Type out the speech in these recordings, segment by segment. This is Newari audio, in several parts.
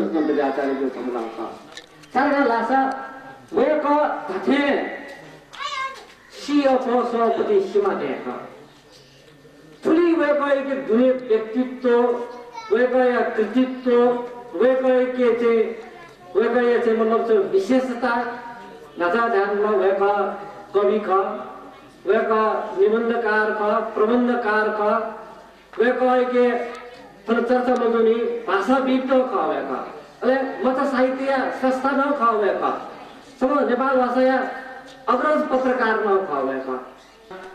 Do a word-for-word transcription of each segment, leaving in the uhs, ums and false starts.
अन्तर्जाचार्य जु धमलाः खः। सारा लासा वय्‌कः धाथें सी अप्वः सः पति सिमा दये खः। थुलि वय्‌कःयाके दुने व्यक्तित्व, वय्‌कःया कृतित्व, वय्‌कःयाके चाहिँ, वय्‌कःया चाहिँ मतलब चाहिँ विशेषता, न्हाचा धायेमाल वय्‌कः कवि खः, वय्‌कः निबन्धकार खः, प्रबन्धकार खः, वय्‌कःयाके थन चर्चा मजूनि भाषाविद् खः वय्‌कः। अले मचा साहित्यया स्रष्टा नं खः वय्‌कः। समग्र नेपाल भाषाया अग्रज पत्रकार नं खः वय्‌कः।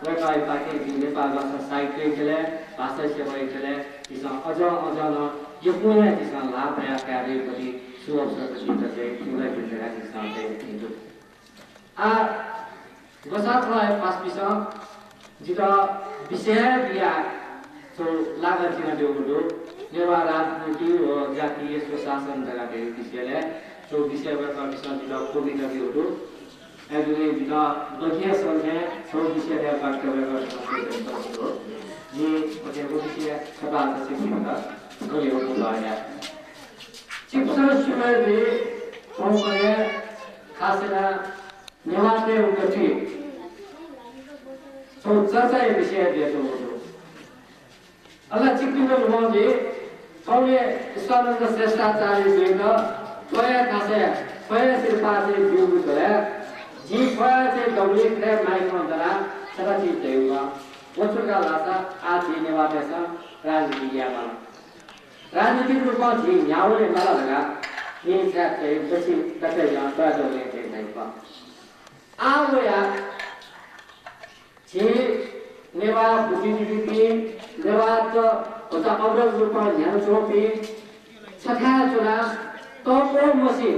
वय्‌कःयापाखें जिं नेपाल भाषा साहित्यया ख्यलय्, भाषा सेवाया ख्यलय् झीसं अझ अझ नं यक्व हे झीसं लाभ प्रयास काये दइगु पति सुअवसर पति चाहिँ थुगु लागि धकाः झीसं चाहिँ भिंतु। आ, ग्वसाः थ्व हे पासापिसं जितः विषय बियाः छगू लागा चिनाब्यूगु दु। नेवाः राजनीति व जातीय स्वशासन धकाः धइगु विषयलय् छगू विषय वय्‌कःपिसं जितः कविता ब्यूगु दु। अय्‌जूगुलिं जितः बखिया सल्लाह छगू विषयलय् वाक्य वय्‌कःपिसं कविता ब्यूगु दु। जिं अथे व विषय छपा चाहिँ छिकपिन्त कने यंकेगु लः याये। छिकपिसं स्यू हे जुइ, थौंकन्हय् खास यानाः नेवाःतय् उगथि छगू चर्चाया विषय जुयाच्वंगु दु। अले छिकपिन्त न्ह्यःने थौंया ईश्वरानन्द श्रेष्ठाचार्यजुयात थ्वया थासय् थ्वया सिरपाः चाहिँ ब्यूगु झ्वलय् जिं थ्वया चाहिँ दबुलिइ थथे माइक दनाः छता चिज धयागु खः। व छु धकाः धाःसा आः झी नेवाःतय्‌सं राजनीति यायेमाल। राजनीतिक रूपं झी न्ह्याः वनेमाल धकाः जिं छाय् चाहिँ दच्छि दकलय् न्ह्यः तयातःगु चाहिँ धयागु खः। आः वयाः झी नेवाः बुद्धिजीवीपिं, नेवाःत भचा अग्रज रूपं न्ह्यानाच्वंपिं छथाय् च्वनाः तःक्वःमछि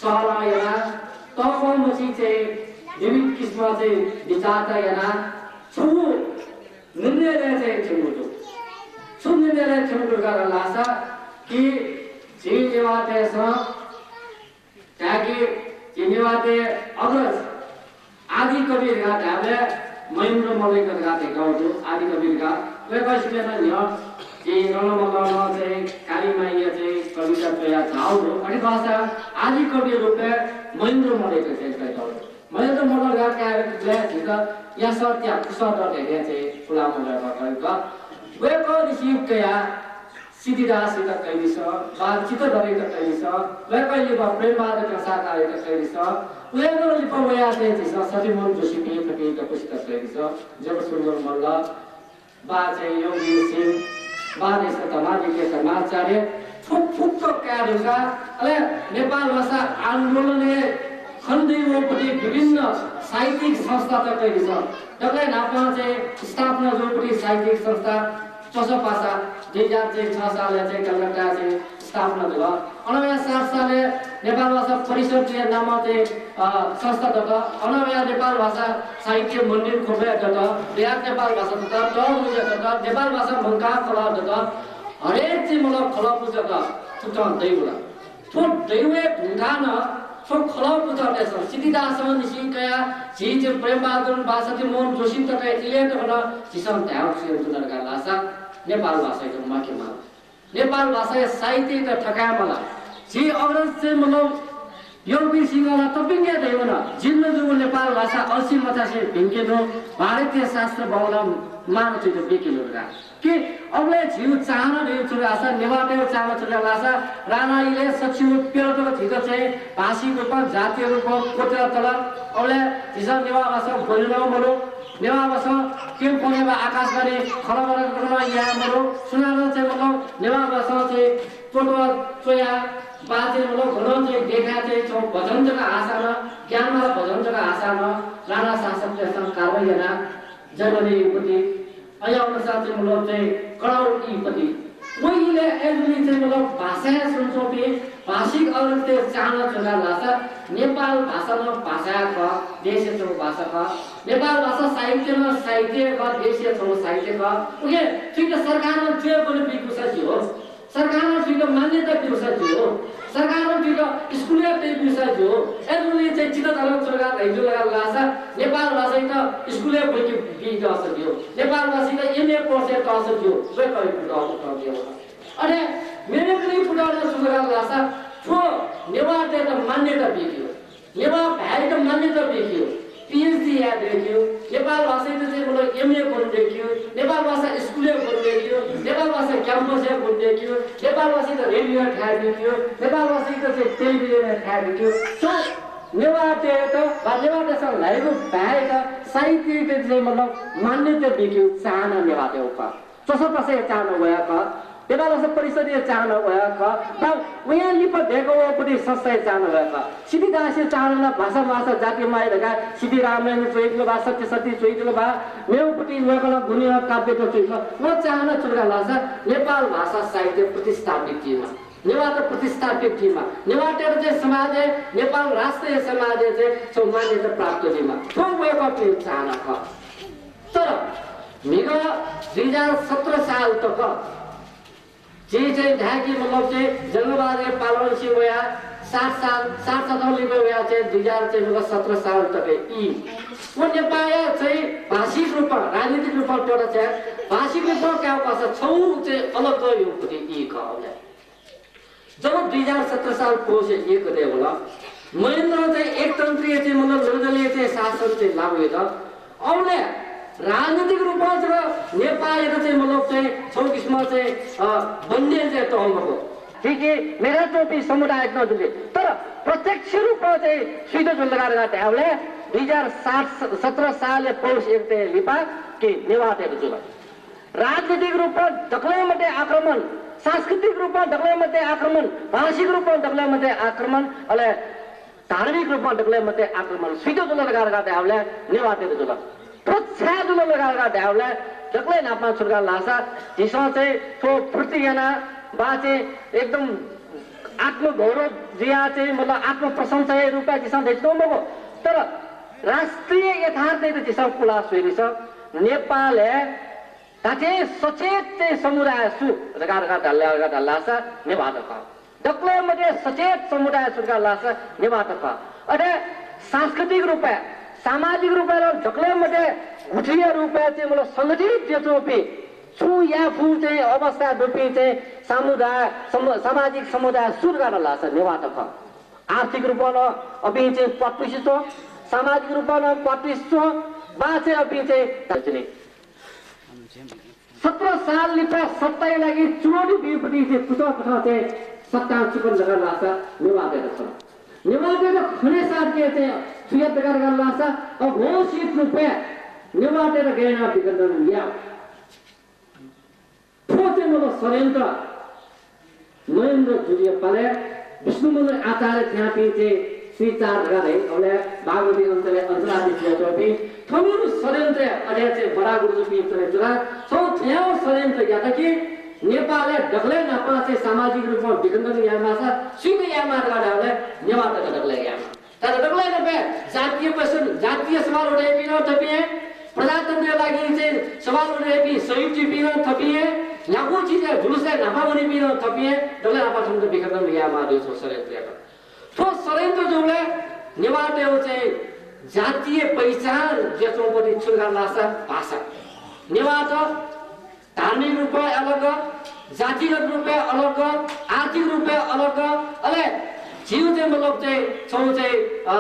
सहलह यानाः, तःक्वःमछि चाहिँ विविध किसिमं चाहिँ बिचाःचा यानाः छगू निर्णयलय् चाहिँ थ्यंगु दु। छु निर्णयलय् थ्यंगु दु धकाः धाःसा कि झी नेवाःतय्‌सं धाय्‌कि झी नेवाःतय् अग्रज आदि कवि धकाः धायेबलय् महेन्द्र मल्लयात धकाः धयातःगु दु। आदि कवि धकाः वय्‌कःसिनं नं न्ह्यः झी रणमल्लं नं चाहिँ कालिमाईया चाहिँ कविता च्वयाः झाःगु दु। अथे खःसा आदि कवि रूपय् महेन्द्र मल्लयात चाहिँ धयातःगु दु। महेन्द्र मल्ल धकाः धायेबलय् झीत यासः त्याः खुसः दः धयाः चाहिँ पुलांम्ह वय्‌कः खः। वय्‌कःनिसें कयाः सिद्धिदासयात कयादिसँ, वा चित्तधरयात कयादिसँ, वय्‌कःया लिपा प्रेमबहादुर कंसाकारयात कयादिसँ, वय्‌कःया लिपा वयाः चाहिँ झीसं सत्यमोहन जोशीपिं थुपिं दक्वसित कयादिसँ, जगतसुन्दर मल्ल, वा चाहिँ योगवीर सिंह, वा देशा धर्माधिकारी धर्माचार्य, थ्व फुक्क काये धुंकाः, अले नेपाल भाषा आन्दोलनय् खनेदइगुपति विभिन्न साहित्यिक संस्थात कयादिसँ। दकलय् न्हापां चाहिँ स्थापना जूपति साहित्यिक संस्था च्वसापासा दुई हजार चाहिँ छ सालय् चाहिँ कलकत्ताय् चाहिँ स्थापना जुल। अन वयाः सात सालय् नेपाल भाषा परिषदया नामं चाहिँ, अ, संस्था दत। अन वयाः नेपाल भाषा साहित्य मन्दिर ख्वपय् दत। वयाः नेपाल भाषा दत, तःमुँज्या दत, नेपाल भाषा मंकाः खलः दत। हरेक चाहिँ मतलब खलःपुस्तक थुकथं दइगु ला। थ्व दइगु हे धुंकाः नं थ्व खलःपुस्तकतय्‌सं सिद्धिदासंनिसें कयाः झी चाहिँ प्रेमबहादुर वा सत्यमोहन जोशी तक इलय् तक नं झीसं धायेगु छु यानाच्वना धकाः धाःसा नेपाल भाषायात म्वाकेमाल। नेपाल भाषाया साहित्ययात थकायेमाल। झी अग्रज चाहिँ मतलब योगवीर सिंहं ला तःपिंके धयावन, जिमित जूगु नेपाल भाषा अल्छी मछासे भिंकेनु, भारतीय शास्त्र भावना मानचित्त बिकेनु धकाः। कि अबलय् झीगु चाहना धइगु छु धाःसा, नेवाःतय्‌गु चाहना छु धाःसा, राना इलय् सच्छि व प्यदँ तक झीत चाहिँ भाषिक रूपं, जातीय रूपं क्वत्यातल। अबलय् झीसं नेवाः भाषां ब्वने नं मदु। नेवाः भाषां केन्द्र व आकाशवाणी खँल्हाबल्हा तक नं याये मदु। सुनानं चाहिँ मतलब नेवाः भाषां चाहिँ त्वःता च्वया वा चाहिँ मतलब गनं चाहिँ देखाय् चाहिँ छगू भजन जक हाःसा नं, ज्ञानमाला भजन जक हाःसा नं राना शासकतय्‌सं कारवाही यानाः जर्मनी इपति, अज्याःगु अनुसार चाहिँ मतलब चाहिँ कडाउ इपति। व इलय् अय्‌जूगुलिं चाहिँ मतलब भाषाया स्वयाच्वंपिं भाषिक अग्रजतय् चाहना छु धाःसा नेपाल भाषा नं भाषा खः, देशया छगू भाषा खः। नेपाल भाषा साहित्य नं साहित्य खः, देशया छगू साहित्य खः। उकिं थुइत सरकारं च्वय् ब्वने बीगु सा ज्यू। सरकारं थुइत मान्यता ब्यूसा ज्यू, सरकारं थुइत स्कुलय् तये ब्यूसा ज्यू। अय्‌जूगुलिं चाहिँ चित्तधरं च्वनाः जुल धाःसा नेपाल भाषायात स्कुलय् ब्वनेके बीत तःसः ब्यू, नेपाल भाषायात एमए कोर्सय् तःसः ब्यू, वय्कःया पुतः पुतः ब्यू। अथे मेरे कुनै पुतः नं छु धाःसा थ्व नेवाःतय्त मान्यता बीक्यू, नेवाः भाय्‌त मान्यता बीक्यू, पीएचडी याये दय्क्यू, नेपाल भाषायात चाहिँ मतलब एमए ब्वने दय्क्यू, नेपाल भाषा स्कुलय् ब्वने दय्क्यू, नेपाल भाषा क्याम्पसय् ब्वने दय्क्यू, नेपाल भाषायात रेडियो थाय् बीक्यू, नेपाल भाषायात चाहिँ टेलिभिजनय् थाय् बीक्यू। थ्व नेवाःतय्त वा नेवाःतय्सं ल्हाइगु भाय्‌त साहित्ययात चाहिँ मतलब मान्यता बीक्यू चाहना नेवाःतय्गु खः। च्वसापासाया चाहना वया खः, नेपाल भाषा परिषदया चाहना वया खः, व वयां लिपा दय्का वःपट्टि संस्थाया चाहना वया खः। सिद्धिदासया चाहना नं भाषा माःसा जाति माइ धकाः सिद्धिरामायण च्वइदिल बा, सत्य सती च्वइदिल बा, मेगुपट्टि वय्कलं गुणिया काव्यत च्वइदिल। व चाहना छु धाःसा नेपाल भाषा साहित्य प्रतिष्ठापित जुइमा, नेवाःत प्रतिष्ठापित जुइमा, नेवाःतय्त चाहिँ समाजय्, नेपाल राष्ट्रिय समाजय् चाहिँ छगू मान्यता प्राप्त जुइमा, थ्व वय्कःपिनिगु चाहना खः। तर म्हिगः दुई हजार सत्र साल तक झी चाहिँ धाय्‌के मतलब चाहिँ जंगबहादुरया पालंनिसें वयाः साठ साल, साठ सातं लिपा वयाः चाहिँ दुई हजार चाहिँ मतलब सत्र साल तक ई। व नेपाःया चाहिँ भाषिक रूपं, राजनीतिक रूपं त्वःता छ्वये, भाषिक रूपं कायेगु खःसा छगू चाहिँ अलग युगपट्टि ई खः। जब दुई हजार सत्र साल पौष एक गते वल, महेन्द्रं चाहिँ एकतन्त्रीय चाहिँ मतलब निर्दलीय चाहिँ शासन चाहिँ लागू यात। अबलय् राजनीतिक रूपं जक नेपाःयात चाहिँ मतलब चाहिँ छगू किसिमं चाहिँ, अ, बन्देज चाहिँ तःमखु। थुकी मेधाच्वंपिं समुदायत नं जुल। तर प्रत्यक्ष रूपं चाहिँ सुइत जुल धकाः धकाः धायेबलय् दुई हजार सात, सत्र सालया पौष एक गते लिपा कि नेवाःतय्त जुल। राजनीतिक रूपं दकलय् मते आक्रमण, सांस्कृतिक रूपं दकलय् मते आक्रमण, भाषिक रूपं दकलय् मते आक्रमण, अले धार्मिक रूपं दकलय् मते आक्रमण सुइत जुल धकाः धकाः धायेबलय् नेवाःतय्त जुल। थ्व छाय् जुल धकाः धकाः धायेबलय् दकलय् न्हापां छु धकाः धाःसा झीसं चाहिँ थ्व फुर्ती यानाः वा चाहिँ एकदम आत्मगौरव जुयाः चाहिँ मतलब आत्मप्रशंसाया रूपय् झीसं धयाच्वनागु मखु, तर राष्ट्रिय यथार्थयात झीसं पुलाः स्वयादिसँ। नेपालय् धात्थें सचेत चाहिँ समुदाय सु धकाः धकाः धाल धाःसा नेवाःत खः। दकलय् मध्ये सचेत समुदाय सु धकाः धाःसा नेवाःत खः। अथे सांस्कृतिक रूपय्, सामाजिक रूपय् नं दकलय् मध्ये गुथिया रूपय् चाहिँ मतलब संगठित जुयाच्वंपिं, छुं याये फुगु चाहिँ अवस्था दुपिं चाहिँ समुदाय, सम-, सामाजिक समुदाय सु धकाः धाःसा नेवाःत खः। आर्थिक रूपं नं अपिं चाहिँ क्वातुसे च्वं, सामाजिक रूपं नं क्वातुसे च्वं, वा चाहिँ अपिं चाहिँ सत्र साल लिपा सत्ताया लागि चुनौती बीपट्टि चाहिँ कुतः कुतः चाहिँ सत्तां चुकं धकाः धाःसा नेवाःतय्त खः। नेवाःतय्त खने साथ के चाहिँ छु यात धकाः धकाः धाःसा अघोषित रूपय् नेवाःतय्त गय् यानाः विखण्डन याः। थ्व चाहिँ मतलब षड्यन्त्र महेन्द्र जुजुया पालय् विष्णुमल्ल आचार्य थ्यंपिं चाहिँ श्री चार धकाः धाइ, अबलय् बागमती अञ्चलय् अञ्चलाधीश जुयाच्वंपिं थःमिगु षड्यन्त्रय् अथे चाहिँ बडा गुरुजुपिं च्वनाच्वनाः थ्व थज्याःगु षड्यन्त्र यात कि नेपालय् दकलय् न्हापां चाहिँ सामाजिक रूपं विखण्डन यायेमाःसा सुइत यायेमाः धकाः धाःबलय् नेवाःतय्त दकलय् यायेमाः। तर दकलय् न्हापां जातीय प्रश्न, जातीय सवाल उठाइपिं नं थःपिं हे, प्रजातन्त्रया लागि चाहिँ सवाल उठाइपिं शहीद जुइपिं नं थःपिं हे, न्ह्यागु चिजय् जुलुसय् न्हापा वनीपिं नं थःपिं हे, दकलय् न्हापा थःमित विखण्डन यायेमाः धइगु षड्यन्त्र यात। थ्व षड्यन्त्र जूबलय् नेवाःतय्गु चाहिँ जातीय पहिचान जुयाच्वंगु छु धकाः धाःसा भाषा। नेवाःत धार्मिक रूपय् अलग, जातिगत रूपय् अलग, आर्थिक रूपय् अलग, अले झीगु चाहिँ मतलब चाहिँ छगू चाहिँ, अ,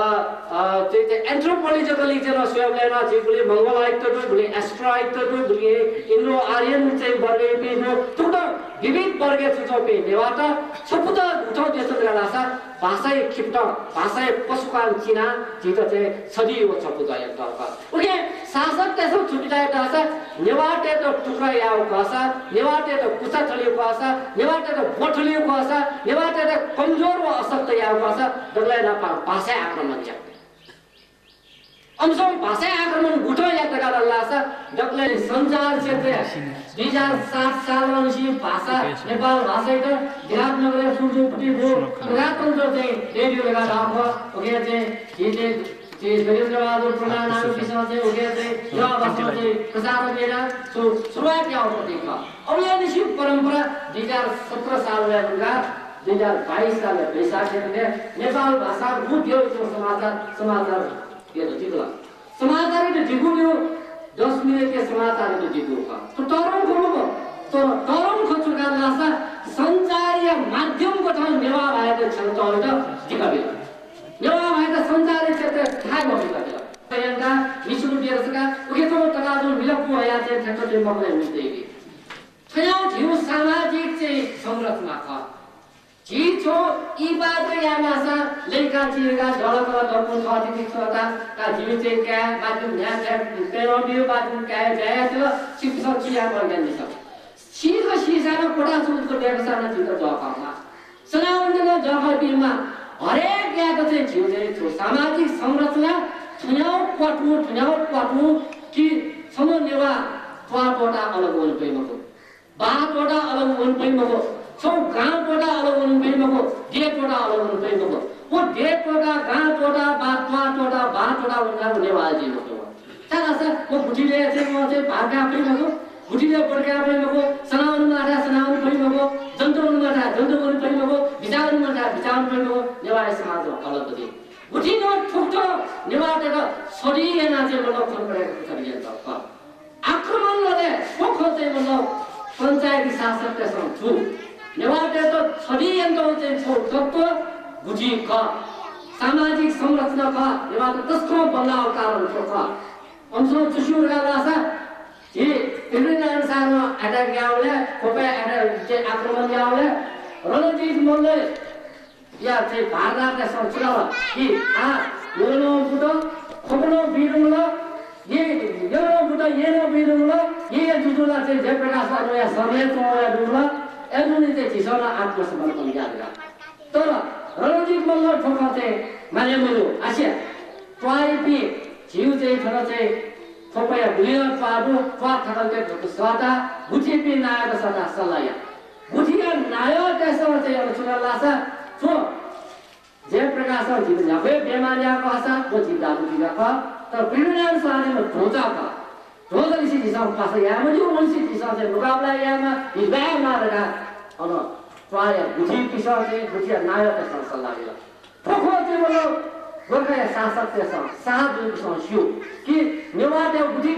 अ, चाहिँ, चाहिँ anthropologically चाहिँ नं स्वयेबलय् नं झी गुलि Mongoloid दु, गुलि Astroid दु, गुलि Indo-Aryan चाहिँ वर्गयापिं दु, थुकथं विविध वर्गय् च्वंच्वंपिं नेवाःत छपु जक गुथं जुयाच्वन धकाः धाःसा भाषाया खिपतं, भाषाया पसुकं चिनाः झीत चाहिँ छधी व छपु जक यात। उकिं शासकतय्सं छु बिचाः यात धाःसा नेवाःतय्त टुक्रा याःगु खःसा, नेवाःतय्त कुचा थल्यूगु खःसा, नेवाःतय्त ब्व थल्यूगु खःसा, नेवाःतय्त कमजोर व अशक्त याःगु खःसा दकलय् न्हापां भाषाय् आक्रमण यात। अम्सं भाषाय् आक्रमण गुथं यात धकाः धाःसा दकलय् सञ्चार क्षेत्रय् दुई हजार सात सालंनिसें भाषा, नेपाल भाषायात विराटनगरय् सुरु जूगुपट्टि प्रजातन्त्र चाहिँ रेडियो धकाः धाःगु खः। उकिं चाहिँ झी चाहिँ झी वीरेन्द्रबहादुर प्रधान नानापिसं चाहिँ उकिं चाहिँ नेवाः भाषां चाहिँ प्रसारण यानाः सु-, सुरुवात याःगु खः। अबलय्निसें परम्परा दुई हजार सत्र सालय् धुंकाः दुई हजार बाइस सालय् वैशाख गते नेपाल भाषा रूप यःगु समाचार, समाचार के त जिगु ला? समाचारयात जिगु न्यू दस मिनेटया समाचारयात जिगु खः। थ्व तःधंगु खँ मखु। तर तःधंगु खँ छु का धाःसा सञ्चारया माध्यम कथं नेवाः भाय्‌त छ्यला तःधंकेत दिका बिल। नेवाः भाय्‌त सञ्चारया क्षेत्रय् थाय् मबिका बिल। यंका मिसुरु बेर सका उके थ्व तकाजु मिलकु हया चाहिँ ठ्याक्क चाहिँ मखुले मिलते कि। थ्व झीगु सामाजिक चाहिँ संरचना खः। झी छुं ई पात्र यायेमाःसां लय्‌का चियेका जलकल दक्वं थःथिति छता का झीगु चाहिँ काय् बाजु न्ह्याथाय् पेरं बियु बाजु काय् जाया च्वल। छिकपिसं छु याये मज्ञान दिसँ। सीक सीसां नं कोटा सुरुक देकसां नं झीत जःखः माः। सनावन्त नं जःखः बीमाः। हरेक यायेत चाहिँ झीगु चाहिँ छु सामाजिक संरचना थुन्याउ क्वाटु, थुन्याउ क्वाटु कि छम्ह नेवाः त्वाः त्वःताः अलग वने फइ मखु। बाः त्वःताः अलग वने फइ मखु। छगू गां त्वःताः अलग वने फइ मखु। देय् त्वःताः अलग वने फइ मखु। व देय् त्वःताः, गां त्वःताः, बाः त्वाः त्वःताः, बां त्वःताः वनाः नेवाः जुइ मखु। छाय्‌धाःसा व गुथिलय् चाहिँ वं चाहिँ भार काये फइ मखु। गुथिलय् बढे काये फइ मखु। सनावने माःथाय् सनावने फइ मखु। जन्त वने माःथाय् जन्त वने फइ मखु। बिचाः वने माःथाय् बिचाः वने फइ मखु। नेवाः समाज अलग जुइ। गुथिं नं थुकथं नेवाःतय्‌त सडी यानाः चाहिँ मतलब खँ कयाः छगू यात। आक्रमण लगे थ्व खँ चाहिँ मतलब पञ्चायती शासकतय्‌सं जू। नेवाःतय्‌त छडी यंतुं चाहिँ छगू तत्त्व गुथि खः। सामाजिक संरचना खः। नेवाःत तसकं बल्लाःगु कारण थ्व खः। अम्सं छु स्यू धकाः धाःसा झी पृथ्वीनारायण शाहं attack याःबलय्, खोपय् attack, चाहिँ आक्रमण याःबलय् रणजित मल्ल या चाहिँ भारदारतय्‌सं छु धाल कि आ, यलं बुत, खोपनं बीधुंकल, ये, यलं बुत, येनं बीधुंकल, ये जुजुं ला चाहिँ जयप्रकाश अनया शरणय् च्वं वयादुंकल, अय्‌जूगुलिं चाहिँ झीसं नं आत्मसमर्पण याये धकाः। तर रणजित मल्लं थ्व खँ चाहिँ मानय् मजू। आसे त्वाःयापिं झीगु चाहिँ थन चाहिँ खोपया गुलिं त्वाः दु, त्वाः थाकलके सःता, गुथियापिं नायःत सःता सल्लाह या। गुथिया नायःतय्‌सं चाहिँ अन छु धाल धाःसा थ्व जयप्रकाशं झीत न्ह्याक्व बेइमान याःगु खःसा व झी दाजुकिजा खः, तर पृथ्वीनारायण शाहं नं ध्वजा खः। ध्वजालिसे झीसं पासा याये मज्यू, वलिसे झीसं चाहिँ मुकाबला यायेमाः, हिला यायेमाः धकाः अन त्वाःया गुथिपिसं चाहिँ गुथिया नायःतय्‌सं सल्लाह बिल। थ्व खँ चाहिँ मतलब गोर्खाया शासकतय्‌सं, शाह जुजुपिसं स्यू कि नेवाःतय्‌गु गुथि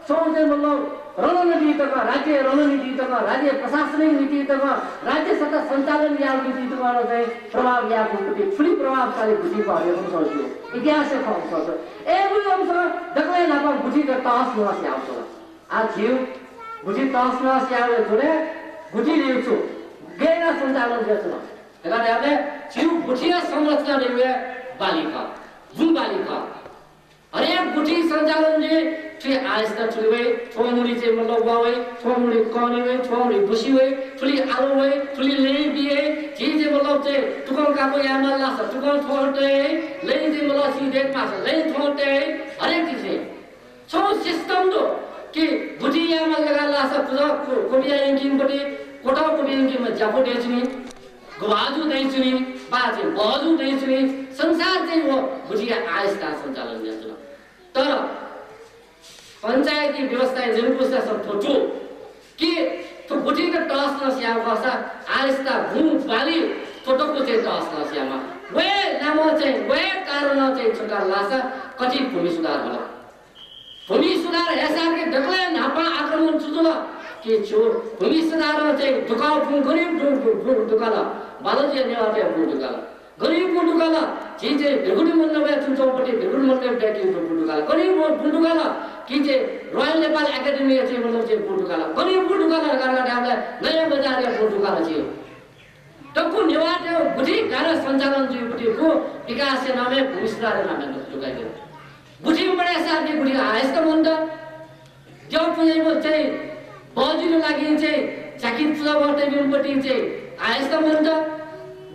थ्व चाहिँ मतलब रणनीति तक, राज्य रणनीति तक, राज्य प्रशासनिक नीति तक, राज्य सत्ता सञ्चालन यायेगु नीति तक चाहिँ प्रभाव यायेगु गुथि, थुलि प्रभावशाली गुथि खः धइगु खँ स्यू। इतिहासया खँ खः। अय्‌गु अम्सं दकलय् न्हापां गुथित तहस नहस याःगु खः। आः झीगु गुथि तहस नहस याःगु जुल, गुथि धइगु छु, गय् यानाः सञ्चालन जुयाच्वन धकाः धायेबलय् झीगु गुथिया संरचना धइगु बाली खः, बुँ बाली खः। हरेक गुथि सञ्चालन जुइ, थुलि आयस्ता थुलि वइ, थ्व मुडि चाहिँ मतलब वा वइ, थ्व मुडि कनी वइ, थ्व मुडि बुसि वइ, थुलि आलु वइ, थुलि लँय् बी वइ, झी चाहिँ मतलब चाहिँ तुकं काकु यायेमाल धाःसा तुकं थ्वँ तये, लँय् चाहिँ मतलब सी दयेमाःसा लँय् थ्वँ तये, हरेक चिज चाहिँ छगू system दु कि गुथि यायेमाल धकाः धाःसा पुजा को-, क्वबिया यंकीम्ह पट्टि, क्वथः क्वबिया यंकीम्ह ज्यापु दइच्वनी, ग्वाजु दइच्वनी, वा चाहिँ बजु दइच्वनी, संसार चाहिँ व गुथिया आयस्ता सञ्चालन जुयाच्वन। तर पञ्चायती व्यवस्थाय् न्यंकुसा सब थ्व दु कि थ्व गुथित तहस नहस याःगु खःसा आयस्ता बुँ बाली थ्व दक्व चाहिँ तहस नहस यायेमाः। व हे नामं चाहिँ, व हे कारणं चाहिँ छु धाल धाःसा कथि भूमि सुधार हल। भूमि सुधार हयेसारखे दकलय् न्हापां आक्रमण छु जुल कि छु भूमि सुधारं चाहिँ दुकाः बुँ गनी बुँ, बुँ, बुँ दुकाल, बालाजुया नेवाःतय् बुँ दुकाल। गनी बुँ दुकाल, झी चाहिँ भृगुटी मण्डपया छुं च्वंपट्टि भृगुटी मण्डपया बुँ दुकाल। गनी बुँ, बुँ दुकाल कि चाहिँ Royal Nepal Academy या चाहिँ मतलब चाहिँ बुँ दुकाल। गनी बुँ दुकाल धकाः धाःबलय् नयाँ बजारया बुँ दुकाल झी। दक्व नेवाःतय् गुथि गाना सञ्चालन जुइपट्टि गु विकासया नामय् भूमि सुधारया नामय् दुकाइदिल। गुथि मदयेसारखे गुथि आयस्ता मन्त। द्यः पुजाइपिं चाहिँ बजुया लागि चाहिँ झाँकी पुजा वःतय्‌पिं पट्टि चाहिँ आयस्ता मन्त।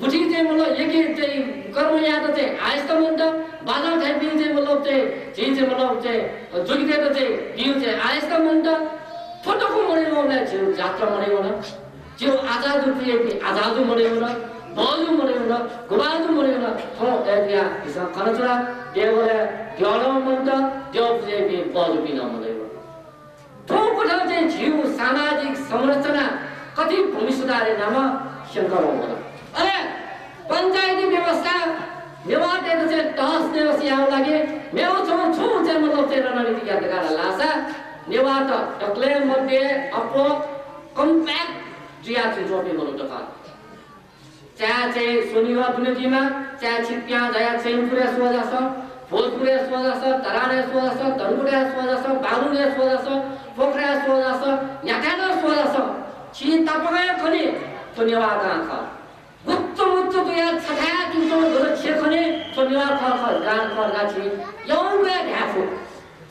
गुथि चाहिँ मतलब यक्व चाहिँ कर्म यायेत चाहिँ आयस्ता मन्त। बाजं थाइपिं चाहिँ मतलब चाहिँ झी चाहिँ मतलब चाहिँ जोगितय्‌त चाहिँ बिउ चाहिँ आयस्ता मन्त। थ्व दक्व मदयेवंबलय् झीगु जात्रा मदयेवन। झीगु आजाजु पुजाइपिं आजाजु मदयेवन। बजु मदयेवन। गुबाजु मदयेवन। थ्व अय्‌जुयाः झीसं खनाच्वना। देगलय् द्यः नं मन्त। द्यः पुजाइपिं बजुपिं नं मदयेवन। थ्व कथं चाहिँ झीगु सामाजिक संरचना कथि भूमि सुधारया नामं स्यंकलं वल। अले पञ्चायती व्यवस्था नेवाःतय्‌त चाहिँ तहस नहस यायेगु लागि मेगु छुं छुं चाहिँ मतलब चाहिँ रणनीति यात धकाः धाःसा नेवाःत दकलय् मध्ये अप्वः compact जुयाच्वंपिं मनूत खः। चाहे चाहिँ स्वनिगः दुने जुइमा, चाहे छिकपिं झायाः चैनपुरय् स्वः झासँ, भोजपुरय् स्वः झासँ, धरानय् स्वः झासँ, धनकुटाय् स्वः झासँ, बागलुङय् स्वः झासँ, पोखराय् स्वः झासँ, न्ह्याथाय् नं स्वः झासँ, छिं तापाकं खनी थ्व नेवाः गां खः। गुच्च मुच्च तुयाः छथाय् तुं गन छेँ खनी थ्व नेवाः खः, खः, गां खः धकाः छिं यंगु हे धाये फु।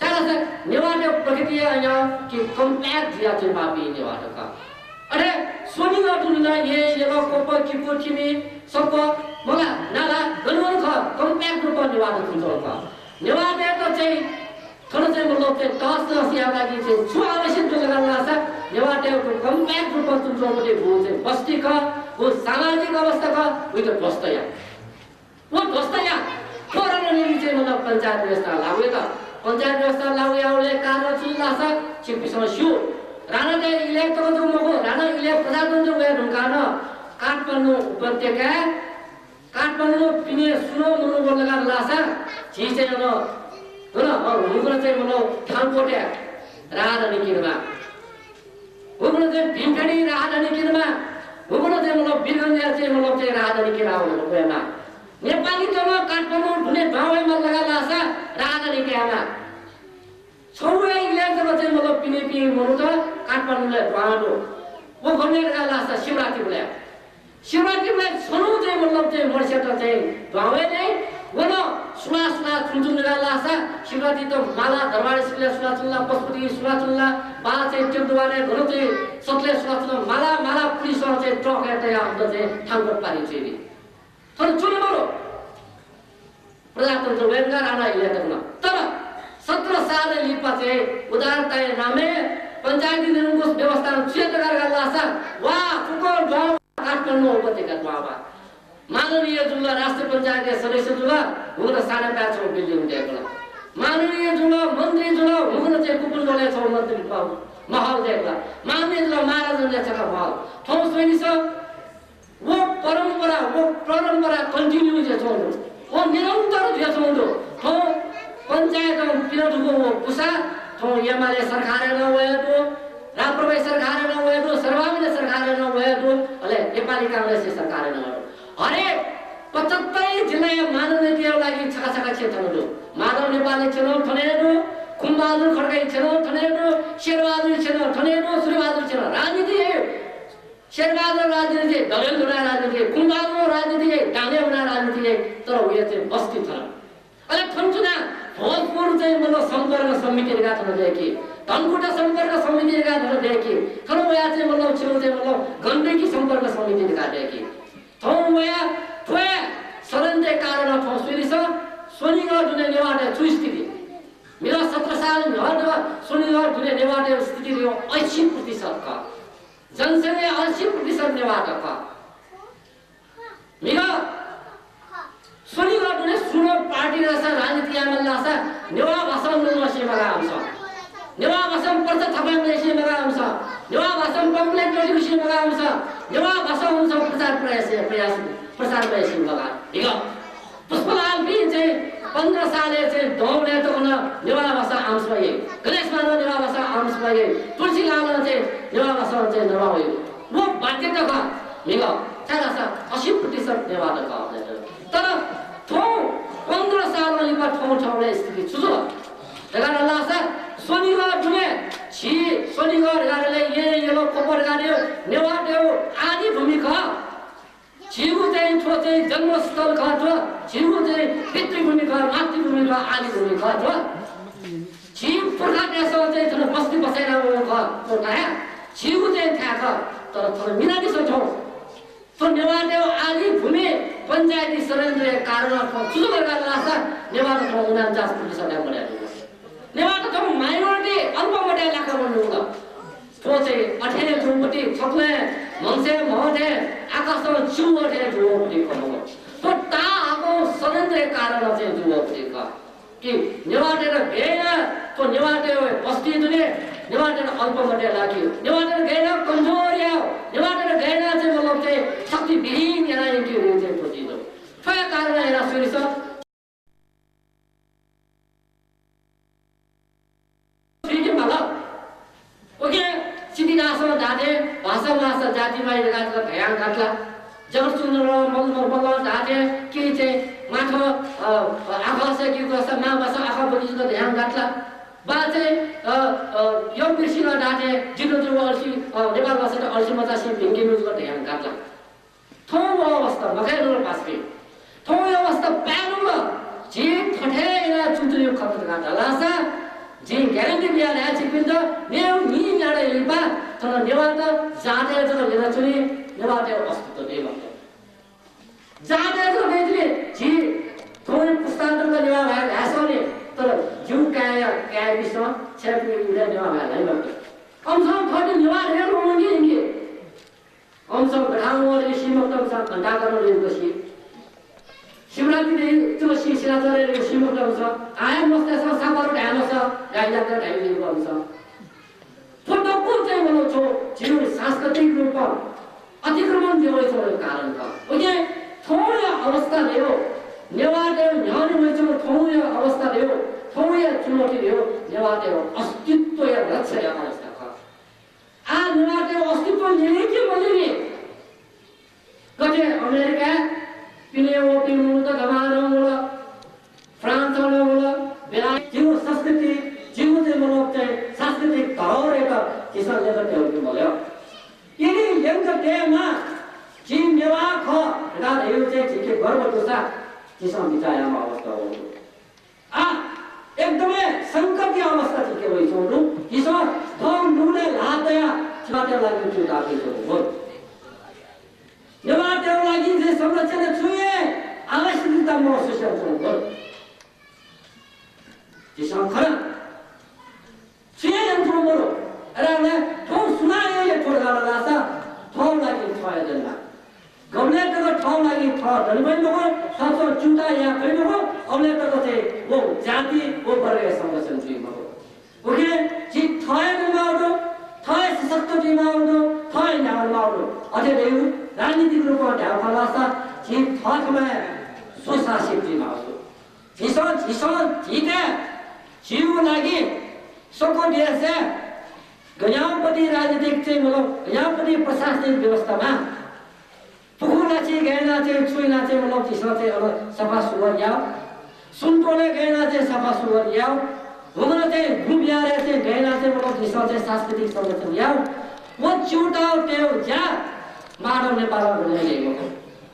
छाय्‌धाःसा नेवाःतय् प्रकृतिया अज्याःगु कि compact जुयाच्वंपिं नेवाःत खः। अथे स्वनिगः दुने नं येँ, यल, क्वप, किपु, थिमि, सप, मगाः, नाला गन गन खः, compact रूपं नेवाःत थुंच्वंगु खः। नेवाःतय्‌त चाहिँ थन चाहिँ मतलब चाहिँ तहस नहस यायेगु लागि चाहिँ छु आवश्यक दु धकाः धाःसा नेवाःतय्‌गु compact रूपं थुंच्वंगु चाहिँ बस्ती खः, व सामाजिक अवस्था खः, वइत ध्वस्त याः। व ध्वस्त याः। थ्व रणनीति चाहिँ मतलब पञ्चायत व्यवस्था लागू यात। पञ्चायत व्यवस्था लागू याःबलय् कारण छु धाःसा छिकपिन्सं स्यू। राणातय् इलय् तक जक मखु, राणा इलय् प्रजातन्त्र वये धुंकाः नं काठमाडौं उपत्यकाय्, काठमाडौं पिने सुनं मनू वल धकाः धाःसा झी चाहिँ अन गन, अ, हुंकन चाहिँ मतलब थानकोटय् राजधानी केनेमाः। हुंकन चाहिँ भीमखेडी राजधानी केनेमाः, हुंकन चाहिँ मतलब वीरगञ्जया चाहिँ मतलब चाहिँ राजधानी केनावनेमाः। नेपालीतय्‌सं काठमाडौं दुने दुहां वये माल धकाः धाःसा राजधानी कायेमाः। छगू हे इलय् जक चाहिँ मतलब पिनेपिं मनूत काठमाडौंलय् दुहां दु। व गन याये धकाः धाःसा शिवरात्रिबलय्। शिवरात्रिबलय् छन्हु चाहिँ मतलब चाहिँ मर्स्यात चाहिँ दुहां वये दइ। व नं सुलाः सुलाः छुं छुं धकाः धाःसा शिवरात्रित माला दरबार स्कुलय् सुलाः छुं ला, पशुपति स्कुलय् सुलाः छुं ला, वा चाहिँ टेकद्वारय् गन चाहिँ सतलय् सुलाः छुं ला, माला माला पुलिसं चाहिँ ट्रकय् तयाः हाकनं चाहिँ थानकोट पारिइ छ्वइ। थन च्वने मरु। प्रजातन्त्र वये धुंकाः राणा इलय् तक नं। तर सत्र साल लिपा चाहिँ उदारताया नामय् पञ्चायती निरंकुश व्यवस्थां छु यात धकाः धाःसा वा फुक्कं दुहां वा, काठमाडौं उपत्यका दुहां वा। माननीय जुल, राष्ट्रिय पञ्चायतया सदस्य जुल, हुंकन सानापाय् छगू building दय्‌कल। माननीय जुल, मन्त्री जुल, हुंकन चाहिँ कुकुरजोलय् छगू मन्त्री प-, महल दय्‌कल। माननीय जुल, महाराजनले छकः महल। थौं स्वइदिसँ, व परम्परा, व परम्परा continue जुया च्वंगु दु। व निरन्तर जुया च्वंगु दु। थौं पञ्चायतं पिने धुंकूगु व पुसा थौं एमाले सरकारय् नं वये दु, राप्रपाया सरकारय् नं वये दु, शेरबहादुरया सरकारय् नं वये दु, अले नेपाली कांग्रेसया सरकारय् नं वये दु। हरेक पचहत्तरै जिल्लाया माननीयताया लागि छकः छकः छेँ थन दु। माधव नेपालया छेँ नं थन हे दु, खुमबहादुर खड्काया छेँ नं थन हे दु, शेरबहादुरया छेँ नं थन हे दु, सूर्यबहादुरया छेँ नं। राजनीति हे शेरबहादुर राजनीति, डडेलधुरा राजनीति, खुमबहादुर राजनीति, डाङे हुना राजनीति, तर वया चाहिँ बस्ती थन। अले थन च्वनाः भोजपुर चाहिँ मतलब सम्पर्क समिति धकाः थन दय्‌की, धनकुटा सम्पर्क समिति धकाः थन दय्‌की, थन वया चाहिँ मतलब छिगु चाहिँ मतलब गण्डकी सम्पर्क समिति धकाः दय्‌की। थौं वया थ्व षड्यन्त्रया कारणं थौं स्वइदिसँ, स्वनिगः दुने नेवाःतय् छु स्थिति? म्हिगः सत्र साल न्ह्यः स्वनिगः दुने नेवाःतय् स्थिति अस्सी प्रतिशत खः। जनसंख्याया अस्सी प्रतिशत नेवाःत खः। म्हिगः स्वनिगः दुने सुं नं पार्टी धाःसा, राजनीति याये माल धाःसा नेवाः भाषां नं ल्वःमंसे मगाः आःसा, नेवाः भाषां पर्चा छपाय् मयासें मगाः आःसा, नेवाः भाषां pamphlet नं लिकुसें मगाः आःसा, नेवाः भाषां नं प्रचार प्रयास, प्रयास, प्रचार मयासें मगाः। म्हिगः पुष्पलालपिं चाहिँ पन्ध्र सालय् चाहिँ दौडय् तक नं नेवाः भाषां आम्स मयाइ। गणेशमां नं नेवाः भाषां आम्स मयाइ। तुलसीलालं चाहिँ नेवाः भाषां चाहिँ नवाः वइ। व बाध्यता खः म्हिगः, छाय्‌धाःसा अस्सी प्रतिशत नेवाःत खः। तर थौं पन्ध्र सालं लिपा थौं थौंया स्थिति छु जुल धकाः धाःसा स्वनिगः दुने, झी स्वनिगः धकाः धाःसा येँ, यल, क्वप धकाः धाःसा नेवाःतय्‌गु आदिभूमि खः। झीगु चाहिँ थ्व चाहिँ जन्मस्थल खः थ्व, झीगु चाहिँ पितृभूमि खः, मातृभूमि खः, आदिभूमि खः थ्व। झी पुर्खातय्‌सं चाहिँ थन बस्ती बसाइना वंगु खः थ्व थाय्, झीगु चाहिँ थाय् खः। तर थन मिनादिसँ थौं। थ्व नेवाःतय्‌गु आदिभूमि पञ्चायती षड्यन्त्रया कारणं थौं छु जुल धकाः धाःसा नेवाःत थौं उनान्चास प्रतिशत हे मदया धुंकल। नेवाःत थौं minority, अल्पमतय् लाका वने धुंकल। थ्व चाहिँ अथे हे जूगु मति, छक्वय् म्हगसय् म्हगः थें, आकाशं च्यू अथे जूगु मति खः मखु। थ्व ताःहाकःगु षड्यन्त्रया कारणं चाहिँ जूगु मति खः। कि नेवाःतय्‌त गय् यानाः थ्व नेवाःतय्‌गु बस्ती दुने, नेवाःतय्‌त अल्पमतय् लाकी, नेवाःतय्‌त गय् यानाः कमजोर याये, नेवाःतय्‌त गय् यानाः चाहिँ मतलब चाहिँ शक्तिविहीन यानाः यंकी धइगु चाहिँ थ्व चिज दु। थ्व कारण याना सुनिस। ठीक है, मतलब, OK, सिद्धिदासं धाःथें भाषा माःसा जाति माइ धकाः धयां गातला। जगत सुन्दर मल्ल मल्ल धाःथें कि चाहिँ माथ, अ, अ, आकाशय् कि कसा मा भाषा आखा बलि जक धयां गातला। बा चाहिँ, अ, अ, यम बिर्सिला धाःथें जितु जुव अल्सी, अ, नेपाल भाषा त अल्सी मचासी भिंगि नु जक धयां गातला। थौं व अवस्था मखय् नुगः पासापिं। थौं व अवस्था पाय् नुगः। जिं थथे यानाः चुटुयो खतरनाक धालासा, जिं guarantee बिया धाये छिकपिन्त, मेगु नीन्यादँ लिपा थन नेवाःत जातय् जक ल्यनाच्वनी, नेवाःतय् अस्तित्व दइ मखुत। जातय् जक दइ जुइ, झी थौं पुस्तान्तर नेवाः भाय् धायेसं नि, तर जिगु काय्‌या काय्‌पिसं छ्यापिनि उलय् नेवाः भाय् धाइ मखुत। अम्सं थथे नेवाः धयाः ल्वःमंकी इमिके। अम्सं गथां वंगु सी मखुत, अम्सं घण्टाघर वंगु सी। शिवरात्रि दइ, त्यो सी, सिलाचह्रे दइ, सी मखुत अम्सं। आया मस्तय्‌सं सापारु धाये मसः, गाई जात्रा धाये मखुत अम्सं। थ्व दक्व चाहिँ मतलब छगू झीगु सांस्कृतिक रूपं अतिक्रमण जुइगु छगू कारण खः। उकिं थौंया अवस्था दइ, नेवाःतय् न्ह्यःने वइच्वंगु थौंया अवस्था दइ, थौंया चुनौती दइ, नेवाःतय् अस्तित्वया रक्षाया अवस्था खः। आः नेवाःतय् अस्तित्व ल्यनी कि मल्यनी? गथे अमेरिका पिने वःपिं मनूत गमानं वल, फ्रान्सं वल, बेला झीगु संस्कृति, झीगु चाहिँ मतलब चाहिँ सांस्कृतिक धरोहरयात झीसं ल्यंकातयेगु मल्यं। यदि ल्यंकातयेमाः, झी नेवाः खः धकाः धइगु चाहिँ झीके गर्व दुसा झीसं बिचाः यायेमाः अवस्था वःगु। आः एकदमै संकटया अवस्था झीके वइच्वंगु दु। झीसं थःगु नुगलय् ल्हाः तयाः नेवाःतय् लागि च्यूताः तयाच्वंगु दु। नेवाःतय् लागि झी संरक्षण छु हे आवश्यकता महसुस यानाच्वंगु दु। झीसं खँ छु हे यानाच्वंगु मदु। अय्‌लाः थौं सुनां हे याये फु धाल धाःसा थःगु लागि थः हे दयेमाः। गबलय् तक थःगु लागि थः दने फइ मखु, थःसं च्यूताः याये फइ मखु, अबलय् तक चाहिँ व जाति, व वर्गया संरक्षण जुइ मखु। उकिं झी थः हे दयेमाःगु दु, थः हे सशक्त जुइमाःगु दु, थः हे न्ह्याः वनेमाःगु दु। अथे धइगु राजनीतिक रूपं धायेगु खः धाःसा झी थःथम्हं हे स्वशासित जुइमाःगु दु। झीसं, झीसं झीत झीगु लागि स्वकुदँसय् गज्याःपति राजनीतिक चाहिँ मतलब गज्याःपति प्रशासनिक व्यवस्थामा पुखू लाछि गय् यानाः चाहिँ छु यानाः चाहिँ मतलब झीसं चाहिँ अन सफा सुग्घर याः। सुन्तोलय् गय् यानाः चाहिँ सफा सुग्घर याः। वंगु चाहिँ गुँ बिहारय् चाहिँ गय् यानाः चाहिँ मतलब झीसं चाहिँ सांस्कृतिक संरक्षण याः। व च्यूताः तयेगु ज्या माधव नेपालं गुबलें याइ मखु।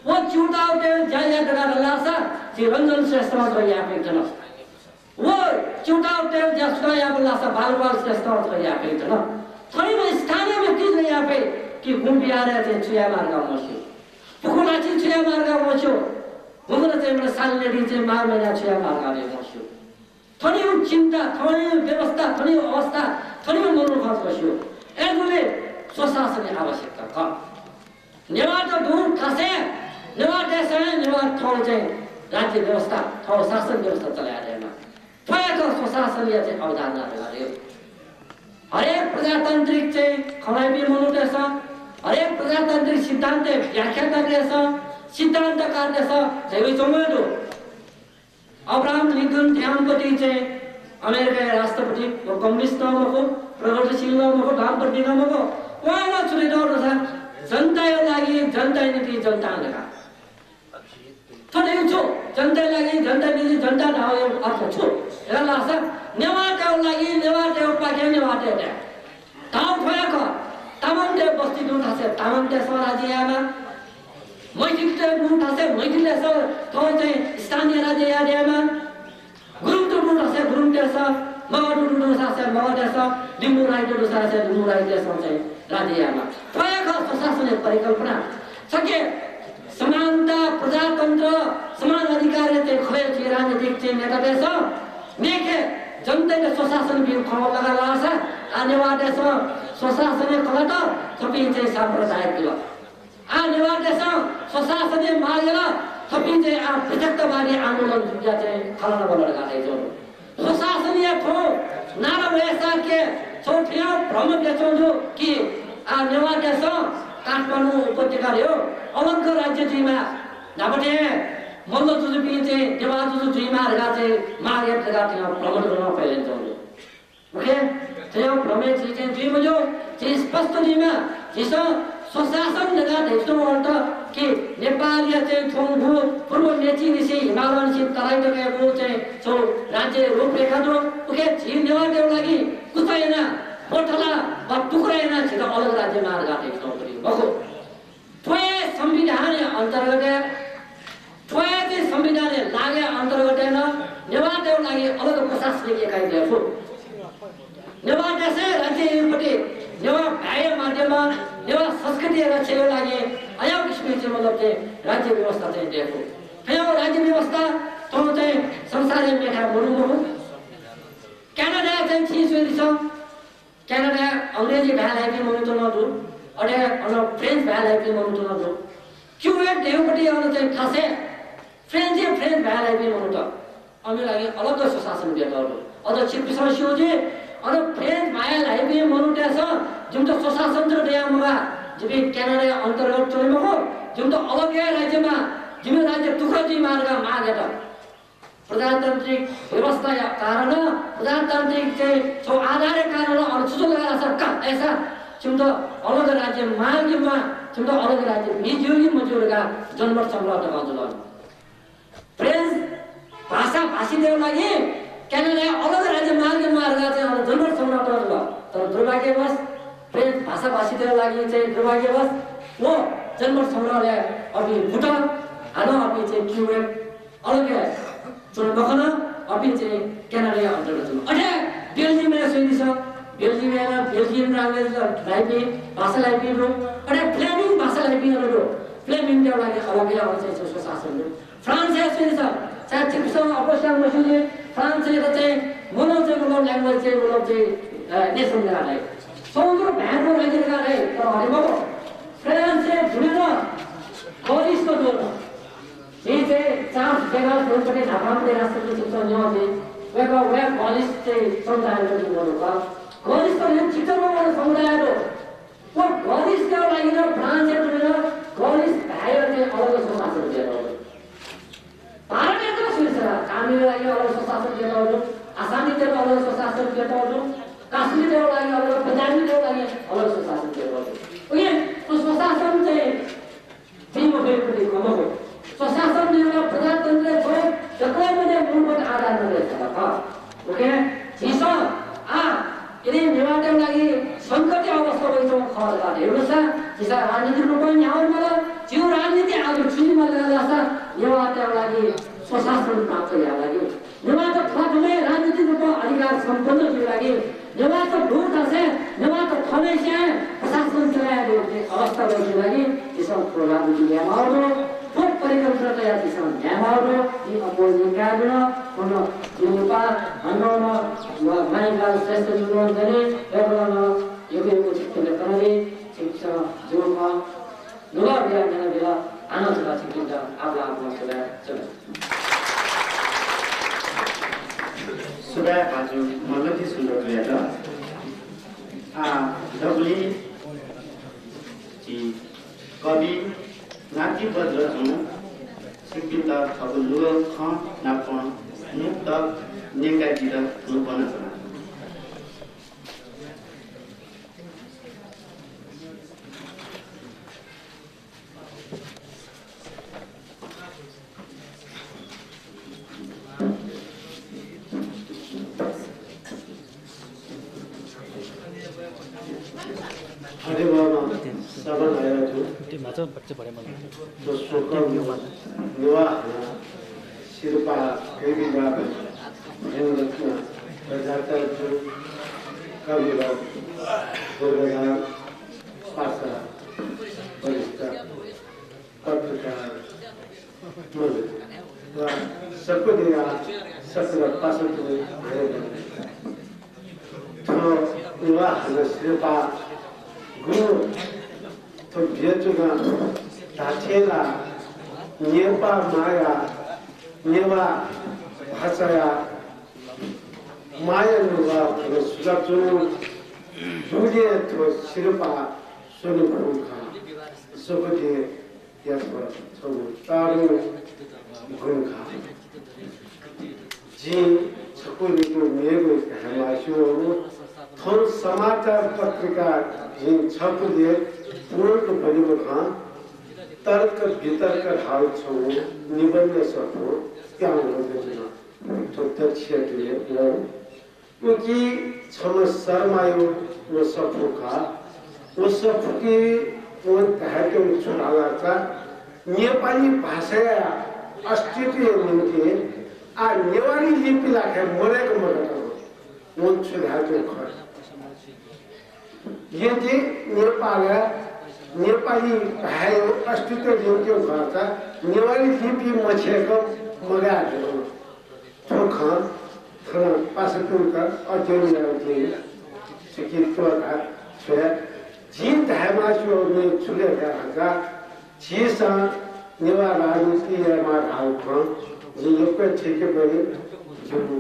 व च्यूताः तयेगु ज्या याये धकाः धाःसा झी रञ्जन श्रेष्ठं जक याये फइ धुन। व च्यूताः तयेगु ज्या सुनां याःगु धाःसा बालगोपाल श्रेष्ठं जक याये फइ धुन। थनिम्ह स्थानीय व्यक्तिं जक याये फइ कि गुँ बिहारय् चाहिँ छु यायेमाः धकाः मस्यू। पुखू लाछि छु यायेमाः धकाः मस्यू। वंगु चाहिँ मतलब सालन्यादीं चाहिँ माघ महिनाय् छु यायेमाः धकाः मस्यू। थनिगु चिन्ता, थनिगु व्यवस्था, थनिगु अवस्था, थनिगु मनोभाव मस्यू। अय्‌जूगुलिं स्वशासनया आवश्यकता खः। नेवाःत दुगु थासय् नेवाःतय्‌सं हे नेवाः थःगु चाहिँ राज्य व्यवस्था, थःगु शासन व्यवस्था चले यायेमाः। थ्व हे खः स्वशासनया चाहिँ अवधारणा धकाः धइगु। हरेक प्रजातान्त्रिक चाहिँ खँ ल्हाइपिं मनूतय्‌सं, हरेक प्रजातान्त्रिक सिद्धान्तया व्याख्यातातय्‌सं, सिद्धान्तकारतय्‌सं धयाच्वंगु दु। अब्राहम लिंकन थ्याउँपति चाहिँ अमेरिकाया राष्ट्रपति, व कम्युनिस्ट नं मखु, प्रगतिशील नं मखु, वामपन्थी नं मखु, वं नं छु धयातःगु धाःसा जनताया लागि, जनताया निंतिं जनतां धकाः। थ्व धइगु छु? जनताया लागि, जनताया निंतिं जनतां धाःगु अर्थ छु? धाःसा नेवाःतय् लागि, नेवाःतय् पाखें नेवाःतय्। धाःगु थ्व हे खः। तामाङतय् बस्ती दुगु थासय् तामाङतय्‌सं राज्य यायेमाः। मैथिलीतय् दुगु थासय् मैथिलीतय्‌सं थःगु चाहिँ स्थानीय राज्य याये यायेमाः। गुरुङत दुगु थासय् गुरुङतय्‌सं, मगर दुगु थासय् मगरतय्‌सं, लिम्बू राईत दुगु थासय् लिम्बू राईतय्‌सं चाहिँ राज्य यायेमाः। थ्व हे खः स्वशासनया परिकल्पना। छखे समानता, प्रजातन्त्र, समान अधिकारया चाहिँ खलय् चाहिँ राजनीतिक चाहिँ नेतातय्‌सं मेखे जनतायात स्वशासन बीगु खँ ल्हाका धाःसा आः नेवाःतय्‌सं स्वशासनया खँ ल्हात, थुपिं चाहिँ साम्प्रदायिक जुल। आः नेवाःतय्‌सं स्वशासनया माग यात, थुपिं चाहिँ आः पृथकतावादी आन्दोलन जुया चाहिँ खँ ल्हानावल धकाः धाइच्वंगु दु। स्वशासनया थ्व नारा वयेसाथं छगू थ्व भ्रम बियाच्वंगु दु कि आः नेवाःतय्‌सं काठमाडौं उपत्यका धइगु अलग राज्य जुइमाः, न्हापा थें मल्ल जुजुपिं चाहिँ नेवाः जुजु जुइमाः धकाः चाहिँ माग यात धकाः थ्व भ्रम नं फैलाय् च्वंगु। OK, थ्व भ्रमय् झी चाहिँ जुइ मज्यू, झी स्पष्ट जुइमाः। झीसं स्वशासन धकाः धयाच्वंगु अर्थ कि नेपालया चाहिँ थ्वंगु पूर्व मेचीनिसें हिमालयनिसें तराई तकयागु चाहिँ छगू राज्य रूपरेखा दु। OK, झी नेवाःतय्गु लागि कुचा यानाः, बथला वा टुक्रा यानाः झीत अलग राज्य माः धकाः धयाच्वंगु मखु। थ्व हे संविधानया अन्तर्गत, थ्व हे चाहिँ संविधानया लागया अन्तर्गत नं नेवाःतय्गु लागि अलग प्रशासनिक एकाइ दयेफु। नेवाः देशय् राज्य याइगुपट्टि नेवाः भाय्या माध्यमं नेवाः संस्कृतिया रक्षाया लागि अज्याःगु किसिमं चाहिँ मतलब चाहिँ राज्य व्यवस्था चाहिँ दयेफु। थज्याःगु राज्य व्यवस्था थौं चाहिँ संसारय् मेथाय् मदुगु मखु। क्यानाडाय् चाहिँ छिं स्वयादिसँ, क्यानाडाय् अंग्रेजी भाय् ल्हाइपिं मनूत नं दु, अथे अन फ्रेन्च भाय् ल्हाइपिं मनूत नं दु। क्युबेक धयागुपट्टि अन चाहिँ खासय् फ्रेन्चया फ्रेन्च भाय् ल्हाइपिं मनूत, अन लागि अलग स्वशासन बियातःगु दु। अझ छिकपिन्सं स्यू जुइ, अन फ्रेन्च भाय् ल्हाइपिं मनूतय्सं जिमित स्वशासन जक दया मगाः, जिपिं क्यानाडाया अन्तर्गत च्वने मखु, जिमित अलग हे राज्य माः, जिमि राज्य टुक्रा जुइमाः धकाः माग यात। प्रजातान्त्रिक व्यवस्थाया कारणं, प्रजातान्त्रिक चाहिँ छगू आधारया कारणं अन छु जुल धाःसा का, अय्सा छिमित अलग राज्य माः कि म्वाः, छिमित अलग राज्य बी ज्यू कि मज्यू धकाः जनमत संग्रह तकं जुल। फ्रेन्च भाषाभाषीतय्गु लागि क्यानाडाय् अलग राज्य माः कि म्वाः धकाः चाहिँ अन जनमत संग्रह तकं जुल। तर दुर्भाग्यवश फ्रेन्च भाषाभाषीतय्गु लागि चाहिँ दुर्भाग्यवश व जनमत संग्रहलय् अपिं बुत, हानं अपिं चाहिँ क्युबेक अलग हे च्वन मखन, अपिं चाहिँ क्यानाडाया अन्तर्गत च्वन। अथे बेल्जियमय् स्वयादिसँ, बेल्जियमय् नं बेल्जियन language ल्हाइपिं, भाषा ल्हाइपिं दु। अथे फ्लेमिङ भाषा ल्हाइपिं अन दु। फ्लेमिङतय्गु लागि अलग हे अन चाहिँ छगू स्वशासन दु। फ्रान्सय् स्वयादिसँ, सायद छिकपिन्सं अप्वः स्यू मस्यू जुइ, फ्रान्सय् चाहिँ मनू चाहिँ मतलब language चाहिँ मतलब चाहिँ, अ, nation धकाः धाइ। समुद्र भाय् नं राज्य धकाः धाइ, तर हरे मखु। फ्रान्सय् दुने नं गलिसत दु। झी चाहिँ चार्ल्स डेगाल थें न्हापांपट्टि राष्ट्रपति छिकपिन्सं न्यं जुइ, वय्कः, वय्कः गलिस चाहिँ समुदाययात निंगु मनू खः। गलिसत नं चित्तमा वन समुदाय दु। व गलिसतय्गु लागि नं फ्रान्सय् दुने नं गलिस भाय्या चाहिँ अलग स्वशासन बियातःगु दु। भारतय् नं स्वयादिसँ, कामेरया लागि अलग स्वशासन बियातःगु दु, आसामीतय्त अलग स्वशासन बियातःगु दु, काश्मीरतय्गु लागि अलग, पञ्जाबीतय्गु लागि अलग स्वशासन बियातःगु दु। OK, थ्व स्वशासन चाहिँ जुइ मफइगु खँ मखु। स्वशासन धइगु ला प्रजातन्त्रया छगू दकलय् मध्ये मूलभूत आधार नं खः। OK, झीसं आः यदि नेवाःतय्गु लागि संकटया अवस्था वइच्वंगु खः धकाः धयागु दुसा, झीसं राजनीतिक रूपं न्ह्याः वनेमाल, झीगु राजनीति आः छु जुइमाल धाःसा नेवाःतय्गु लागि स्वशासन प्राप्त यायेगु लागि, नेवाःत थःथम्हं राजनीतिक रूपं अधिकार सम्पन्न जुइगु लागि, नेवाःत लुँ थासय् नेवाःत थःम्हस्यां प्रशासन चलायेगु अवस्था वइगु लागि झीसं थ्व राजनीति यायेमाःगु दु। थ्व परिकल्पना तयाः झीसं न्ह्यायेमाःगु दु। जिं अप्वः न्यंकादिल। थन जिमि न्हापा हानं व मानिकलाल श्रेष्ठजुं नं दनि, वय्कलं नं यक्व यक्व छिकपिन्त कनादी। छिकपिन्सं जिगु खँ नुगः बियाः न्यनादिल। हानं छकः छिकपिन्त आपालं आपालं सुभाय्, सुभाय्। सुभाय् भाजु मल्ल के सुन्दरजुयात। आः दबुलिइ झी कवि नातिबज्रजुं छिकपिन्त थःगु नुगः खँ नाप मुक्तक न्यंकादीत न्ह्यब्वना च्वना। हरेबाबा सभानायःजु, थ्व स्वकं नेवाः हानं सिरपाः कविराज हेमरत्न बज्राचार्यजु, कविराज दुर्गाधर पासा, वरिष्ठ पत्रकार मण्डली व सकलेया सकल पासापिनि, थ्व नेवाः हानं सिरपाः गुगु थ्व बियाच्वना धाःथें ला नेपाः मांया, नेवाः भाषाया माया नुगः थन सुयाच्वंगु दुने थ्व सिरपाः स्वने फु खः। सकलें यात छगू तारुं गुण खः। जिं छकू निकू मेगु धायेमास्ति वःगु, थौं समाचार पत्रिका जिं छपुलय् पूर्ण बनेगु खँ, तर्क वितर्क धाःगु छगू निबन्ध सफू प्याहां वःगु जुल। थ्व दच्छिया दुने वःगु। उकी छम्ह शर्माया व सफू खः। व सफुकी वं धायेत्यंगु छु धाल धाःसा, नेपाली भाषाया अस्तित्वया निंतिं आः नेवारी लिपि लाखे मदय्क मदत। वं छु धायेत्यंगु खः। यदि नेपालय् नेपाली भाय् अस्तित्व ल्यंकेगु खःसा नेवारी लिपि मछिय्क मगाये धुन। थ्व खँ थन पासापिन्त अध्ययन यायेगु जिं छुकी त्वःता छ्वये। जिं धायेमास्ति वःगु छु लय् धाये धाःसा, झीसं नेवाः राजनीति यायेमाः धाःगु खँ जिं यक्व थुइके मयू। जिगु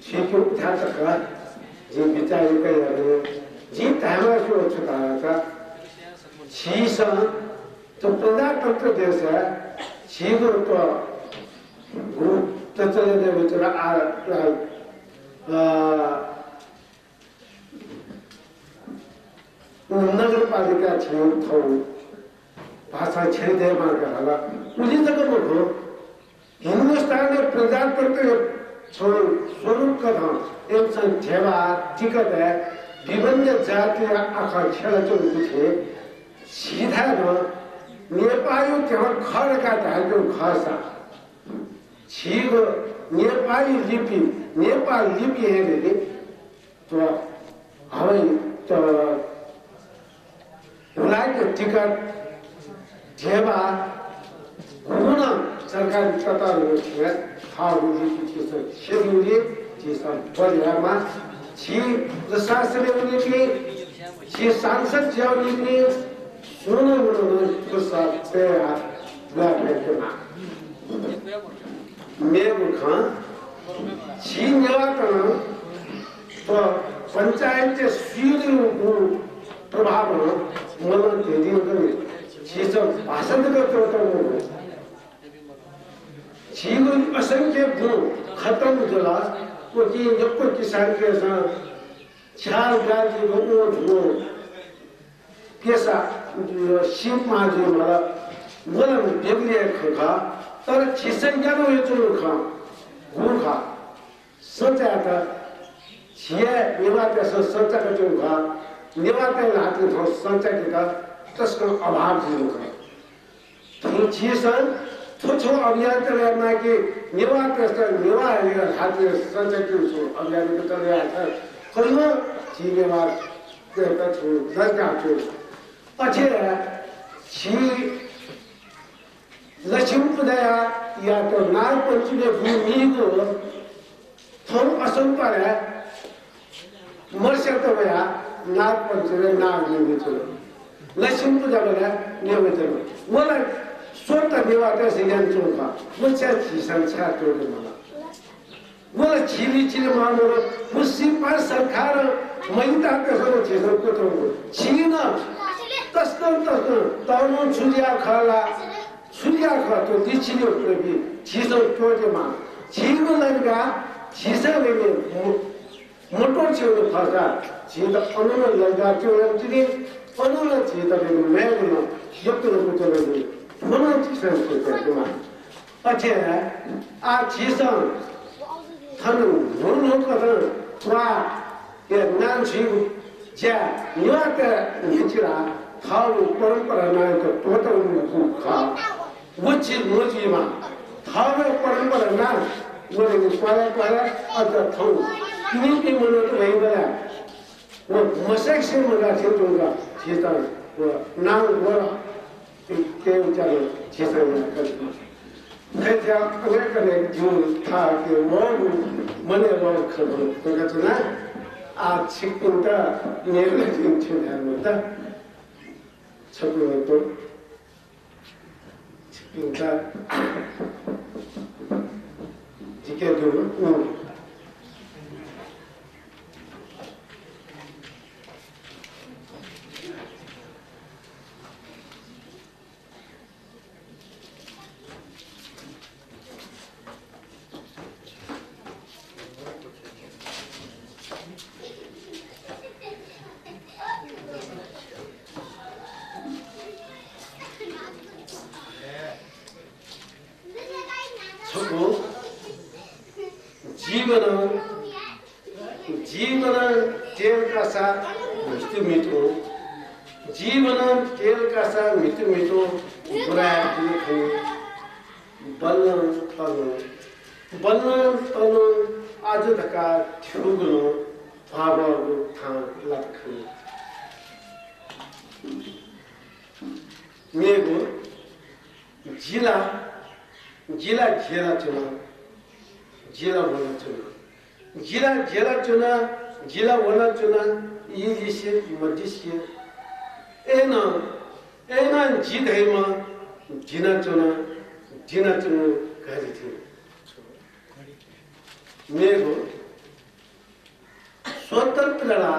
थुइके उथाय् तक जिं बिचाः यक्व याये मयू। जिं धायेमास्ति वःगु छु धाःसा, झीसं थ्व प्रजातन्त्र देशय् झीगु थ्व गु प्रचलन भित्र आ, आ, अ, नगरपालिका झीगु थौं भाषा छ्यले दयेमाः धाल। उलि जक मखु, हिन्दुस्तानय् प्रजातन्त्रया छगू स्वरूप कथं इमिसं ध्यबा, टिकटय् विभिन्न जातिया आखः छ्यलाच्वंगु थें झीथाय् नं नेपाःया ध्यबा खः धकाः धायेगु खःसा, झीगु नेपाली लिपि, नेपाल लिपि हे रे, थ्व हवाई, थ्व हुलाकी टिकट, ध्यबा, गुगुं नं सरकारी ततःधंगु थें थःगु लिपि झीसं छ्यलेगुलिं झीसं बल यायेमाः। झी प्रशासनया निंतिं, झी सांसद जुयागु निंतिं सुं नं मनुखं फुर्सद तयाः ब्वाँय् फय्केमाः। मेगु खँ, झी नेवाःतय्‌सं थ्व पञ्चायतय् स्वीदुगु प्रभावं मलं धयादी दनि। झीसं भाषा जक त्वःता मखु। झीगु असंख्य गुँ खतम जुल। उकिं यक्व किसानतय्‌सं छ्याल गाः जुइगु ऊँटगु पेसा सिप माः जुइ माल। व नं बेबलय् खँ खः। तर झीसं यानाः वयाच्वंगु खँ गुगु खः? सञ्चायेत झी हे नेवाःतय्‌सं सञ्चाय्‌काच्वंगु खः। नेवाःतय् ल्हातय् थौं सञ्चाय्‌केत तसकं अभाव जुइगु खः। थौं झीसं थ्व छगू अभियान चले यायेमाः कि नेवाःतय्‌सं नेवाः ल्हातय् सञ्चाय्‌केगु छगू अभियान चले यायेत कयाः झी नेवाःतय्‌त छगू लज्या जुइ। अथे हे झी लक्ष्मी पुजाया यात नागपञ्चमी गुगु मीगु थौं असंतुर हे मर्स्यात वयाः नागपञ्चमी नाग न्यंके च्वन। लक्ष्मी पुजाबलय् न्यंके च्वन। व ला स्वतः नेवाःतय्‌सं यानाच्वंगु खः। व छाय् झीसं छाय् त्वःते माल? व ला झीपिं चिने माःगु मखु, व सिपाइँ सरकारं मय्‌तातय्‌सं नं झीसं क्वतंगु। झी नं तसकं तसकं तःधंगु छु जुयाः खः ला, छु जुयाः खः, थ्व लिच्छिने प्रवृत्ति झीसं त्वःते माः। झीगु लज्या झीसं ल्यने म-, मत्वःते खःसा झीत अन नं लज्या त्वःते, अन नं झीत ल्यने मयेगु नं यक्व यक्व जुइ। थ्व नं झीसं स्यू जुयाच्वनेमाः। अथे हे आः झीसं थन न्हून्हूकथं त्वाःया नां छुइगु ज्या नेवाःतय् न्ह्यचिलाः थःगु परम्परा नांयात त्वःताः वनेगु खः। व झी मजुइमाः। थःगु परम्परा नां वनेगु त्वालय् त्वालय् अझ थौं पिनेपिं मनूत वइबलय् व मसय्‌के मगाः थें च्वंक झीत व नां ग्वल। थ्व उचारं झीसं यानागु खः। थथे अनेक अनेक जिगु थाके वःगु मनय् वःगु खँ धकाः च्वना। आः छिकपिन्त मेगु जिं छु धाये मखुत। छकू निकू छिकपिन्त जिके दुगु उ जीवनं, जीवनं तेल कासा म्हितु म्हितु, जीवनं तेल कासा म्हितु म्हितु बुराया दुने खनी। बल्लं तलं, बल्लं तलं आजु धकाः थ्यूगुलं भावगु थां लात खनी। मेगु जिला, जिला झेला च्वना, जिला वना च्वना, जिला झेला च्वना, जिला वना च्वना, इलिसे मदिसे। एनं, एनं जि धइम्ह दिना च्वना, दिना च्वना घरि थी। मेगु स्वतन्त्र ला,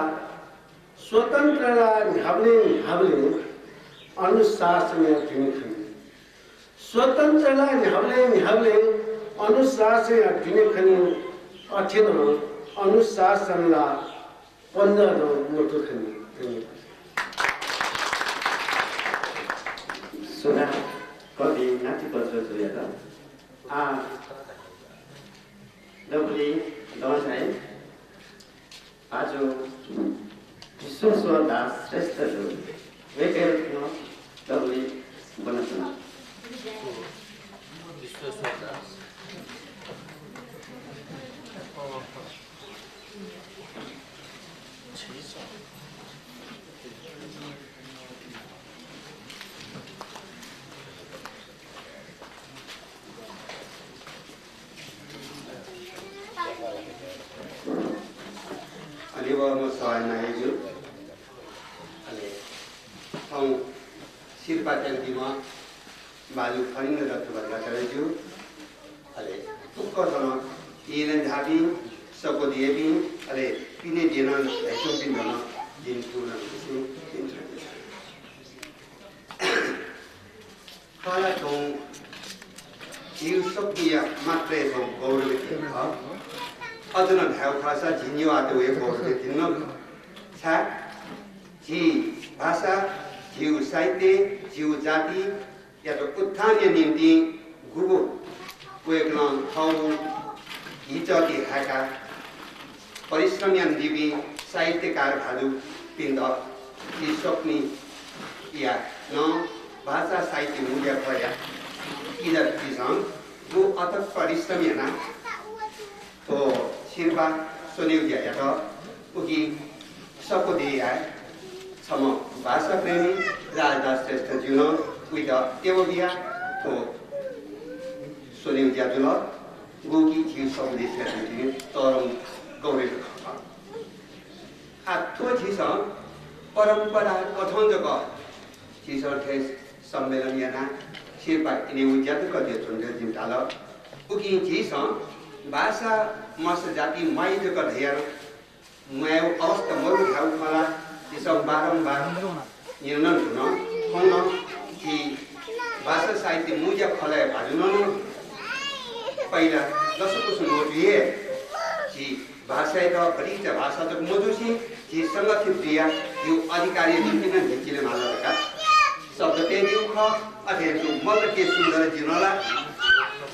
स्वतन्त्र ला न्ह्याबलें न्ह्याबलें अनुशासनया दुने खनी। स्वतन्त्र ला न्ह्याबलें न्ह्याबलें अनुशासनया दुने खनी। अथे नं अनुशासन ला पन्ध्र नं मदु खनी। धन्यवाद। सुधा कवि नाति बज्रजुयात आ दबुली दंसाइ आजु विश्वेश्वर दास श्रेष्ठ जु। वय्कःयात दबुली ब्वनाच्वना। विश्वेश्वर दास। अले व म सभानायःजु, अले थौं सिरपाः त्यानादीम्ह बाजु फणीन्द्र दत्त बज्राचार्यजु, अले फुक्क थन पिने धाःपिं, सको दियापिं, अले पिने द्यना धयाच्वंपिन्त नं जिं थुगु नं विशेष भिंतुना। खः ला थौं झीगु स्वकुतिया मात्रै थौं गौरवया खँ खः। अझ नं धायेगु खःसा झी नेवाःत वया गौरवया खँ नं खः। छाय् झी भाषा, झीगु साहित्य, झीगु जातियात उत्थानया निंतिं गुगु वय्कलं थःगु हिचःति हाय्काः परिश्रम यानादीपिं साहित्यकार भाजुपिन्त झी स्वकुतिया नं भाषा साहित्य मूल्य खःया इज्जत झीसं गु अथक परिश्रम यानाः थ्व सिरपाः स्वनेगु ज्या यात। उकिं सको देय् याये छम्ह भाषा प्रेमी राजदास श्रेष्ठज्युं नं उइत त्यबः बियाः थ्व स्वनेगु ज्या जुल। गुकी झी सको देय् स्वयाच्वंपिं तःधंगु गौरवया खँ खः। आः थ्व झीसं परम्परा कथं जक झीसं थथे सम्मेलन यानाः सिरपाः इनेगु ज्या जक जुयाच्वन धकाः जिं धाल। उकिं झीसं भाषा, मस, जाति म्वाइ जक धयाः म्वायेगु अवस्था मदु धायेगु खँ ला झीसं बारम्बार न्यना नं धुन। थौं नं झी भाषा साहित्य मूल्य खलय् भाजुनं नं पहिला दसकुस न्वचु हे झी भाषायात भतिचा भाषा जक मजुसे झी संगठित जुयाः झीगु अधिकारया निंतिं नं न्ह्यचिले माल धकाः शब्द तयादीगु खः। अथे हे जु मल्ल के सुन्दरज्युं नं ला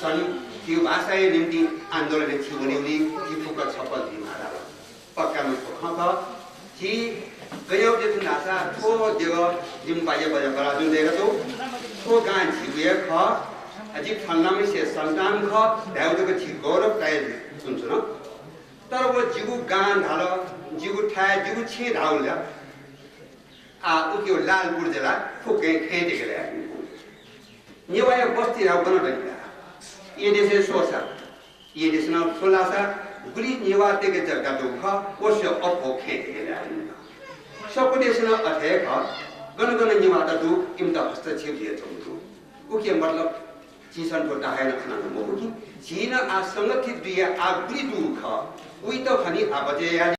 झन झीगु भाषाया निंतिं आन्दोलनय् छि वनेगुलिं झी फुक्क छपः जुइमाः धाल। पक्का नं थ्व खँ खः। झी गय् वये धुन धाःसा थ्व देगः जिमि बाज्या बज्राजुं दय्काच्वंगु। थ्व गां झीगु हे खः। जि थनलाम्हसिया सन्तान खः धायेगु जक झी गौरव काये धुंकल। तर व जिगु गां धाल, जिगु थाय्, जिगु छेँ धाःगु ला। आः उकिया लालपुर्जा ला फुक्कं खँय् तक ला। नेवाःया बस्ती धाःगु गन दनि ला? यि देशय् स्वःसा, यि देशय् नं स्वलासा गुलि नेवाःतय्के जग्गा दुगु खः, व स्वयाः अप्वः खँय् तक ला। सको देशय् नं अथे हे खः, गन गन नेवाःत दु, इमित हस्तक्षेप जुयाच्वंगु दु। उकिया मतलब झीसं थ्व दाहाय् नं खनाच्वंगु मखु कि झी नं आः संगठित जुयाः आः गुलि दुगु खः, उइत हनी आः बचय् याये